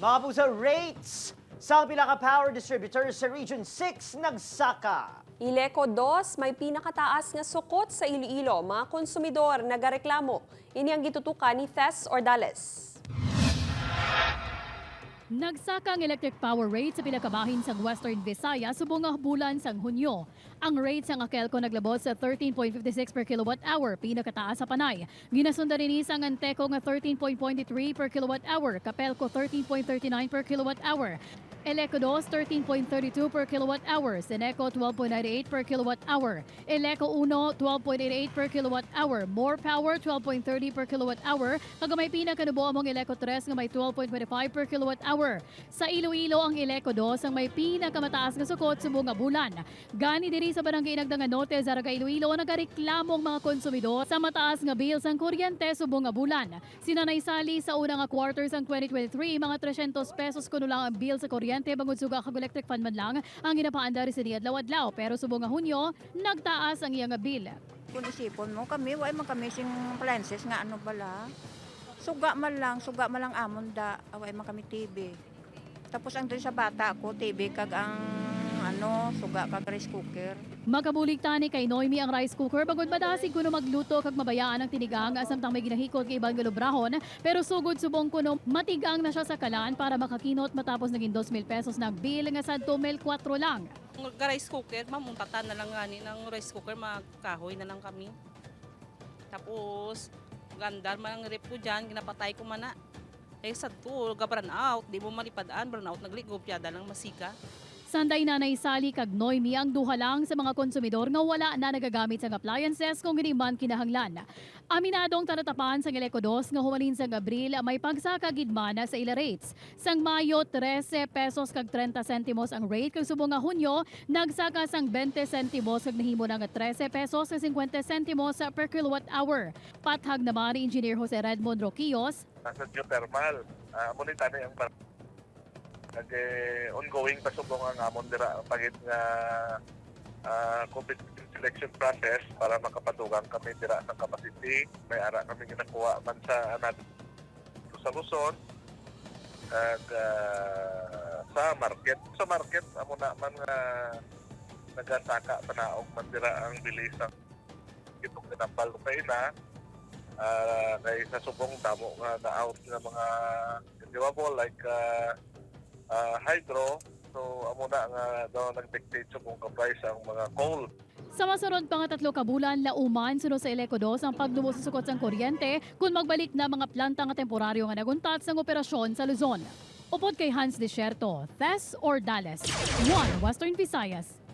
Mga puso, rates sa pila ka power distributors sa Region 6 nagsaka. Ileco 2 may pinakataas nga sukot sa Iloilo. Mga konsumidor nagareklamo. Ini ang gitutukan ni Tess Ordales. Nagsaka ang electric power rate sa pila ka bahin sang Western Visayas subong nga bulan sang Hunyo. Ang rate sang Akelco naglabot sa 13.56 per kilowatt hour, pinakataas sa Panay. Ginasundan ini sang Anteco nga 13.23 per kilowatt hour, Capelco 13.39 per kilowatt hour. Eleco 2 13.32 per kilowatt hour, Ceneco 12.98 per kilowatt hour, Eleco 1 12.88 per kilowatt hour, More Power 12.30 per kilowatt hour, kag may pinakanubo among Eleco 3 nga may 12.25 per kilowatt hour. Sa Iloilo, ang Eleco 2 ang may pinakamataas nga sukot subong nga bulan. Gani diri sa Barangay Nagdangan Norte, Zarraga, Iloilo, nagareklamo ang mga konsumidor sa mataas nga bills ang kuryente subong nga bulan. Sinanay sali sa unang nga quarter sang 2023, mga 300 pesos kuno lang ang bill sa kuryente bangod suga kag electric fan man lang ang ginapaandar sini adlaw-adlaw, pero subong nga Hunyo nagtaas ang iyang nga bill. Kung isipon mo kami, way man kami sing appliances nga ano bala. Suga man lang amon da, way man kami TV. Tapos ang dun sa bata ko, TV kag ang ano, suga kag rice cooker. Makabulig tani kay Noemi ang rice cooker bangod madasig kuno magluto kag mabayaan ang tinigang samtang may ginahikot kay ibang galubrahon, pero sugod subong kuno matigang na siya sa kalan para makakinot matapos naging 2,000 pesos na ang bill nga sa 2,004 lang. Ang rice cooker, ma'am, untatan na lang gani ng rice cooker, magkahoy na lang kami. Tapos, gandar man ang rep ko dyan, ginapatay ko man na. Eh, sa to, ga brown out, di mo malipadaan, brown out, nagligob, yada lang masika. Sanday Nanay Sally kag Noemi ang duha lang sa mga konsumidor nga wala na nagagamit sang appliances kung hindi man kinahanglan. Aminadong tanatapan sang Eleco 2 nga humalin sang Abril may pagsaka gid man sa ila rates. Sang Mayo, 13 pesos kag 30 centimos ang rate, kag subong nga Hunyo nagsaka sang 20 centimos kag nahimo na nga 13 pesos kag 50 centimos per kilowatt hour. Pathag naman ni Engineer Jose Redmond Roquillos Nasa geothermal. Amo ni tani ang nag eh, ongoing pa subong ang amon dira ang pagit nga competitive selection process para makapadugang kami dira sa capacity. May ara kami ginakuha man sa natin sa Luzon at sa market. Sa market amo na man nga nagasaka panaog man dira ang bilis ang itong ginambal ko kay na kay sa subong damo nga na-out nga mga renewable like hydro, so amo na nga daw nag-dictate subong ka price ang mga coal. Sa masunod pa nga 3 ka bulan, lauman sunod sa Eleco 2 ang paglubo sa sukot sang kuryente kung magbalik na mga planta nga temporaryo nga naguntat sang operasyon sa Luzon. Upod kay Hans Desierto, Tess Ordales, 1 Western Visayas.